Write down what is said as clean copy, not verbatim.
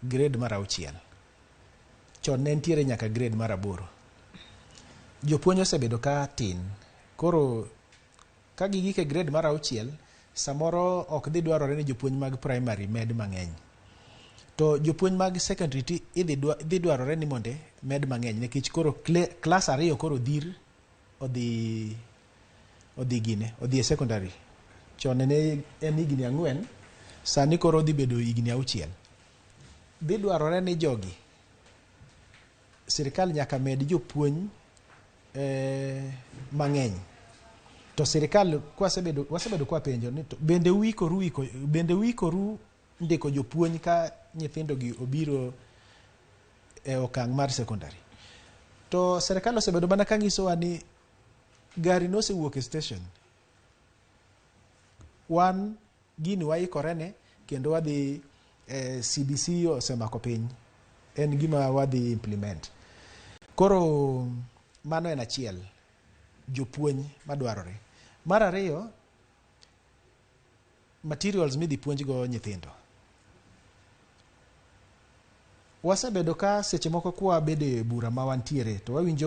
Grade mar auchiel. Chon ne nitiere nyaka grade mar aboro. Jopuonj osebedo ka tin. Koro ka gigik e grade mar auchiel, samoro ok dhi dwarore ni jopuonj mag primary med mang'eny. To jopuonj mag secondary ti idhi dwa, dhi dwarore ni mondo med mang'eny nikech koro klas ariyo koro dhir odhi odhi gine odhi e secondary. Chon ne en higni 4, sani koro odhi bedo higni 6. Dhi dwarore ni jogi sirikal nyaka med jopuonj mang'eny. To sirikal kwasebedo wasebedo kwapenjo ni to bende uikoru iko bende uikoru ndiko jopuonj ka nyithindo gi obiro e okang' mar secondary. To sirikal osebedo mana ka nyisowa ni gari nosewuok e station. Wan gini waikore ne kendo wadhi CBC osemako piny. En gima wadhi implement. Koro mano en achiel, jopuonj madwarore. Mar ariyo, materials midhi puonjgo nyithindo. Wasebedo ka seche moko kwa bedo e bura ma wantiere to wawinjo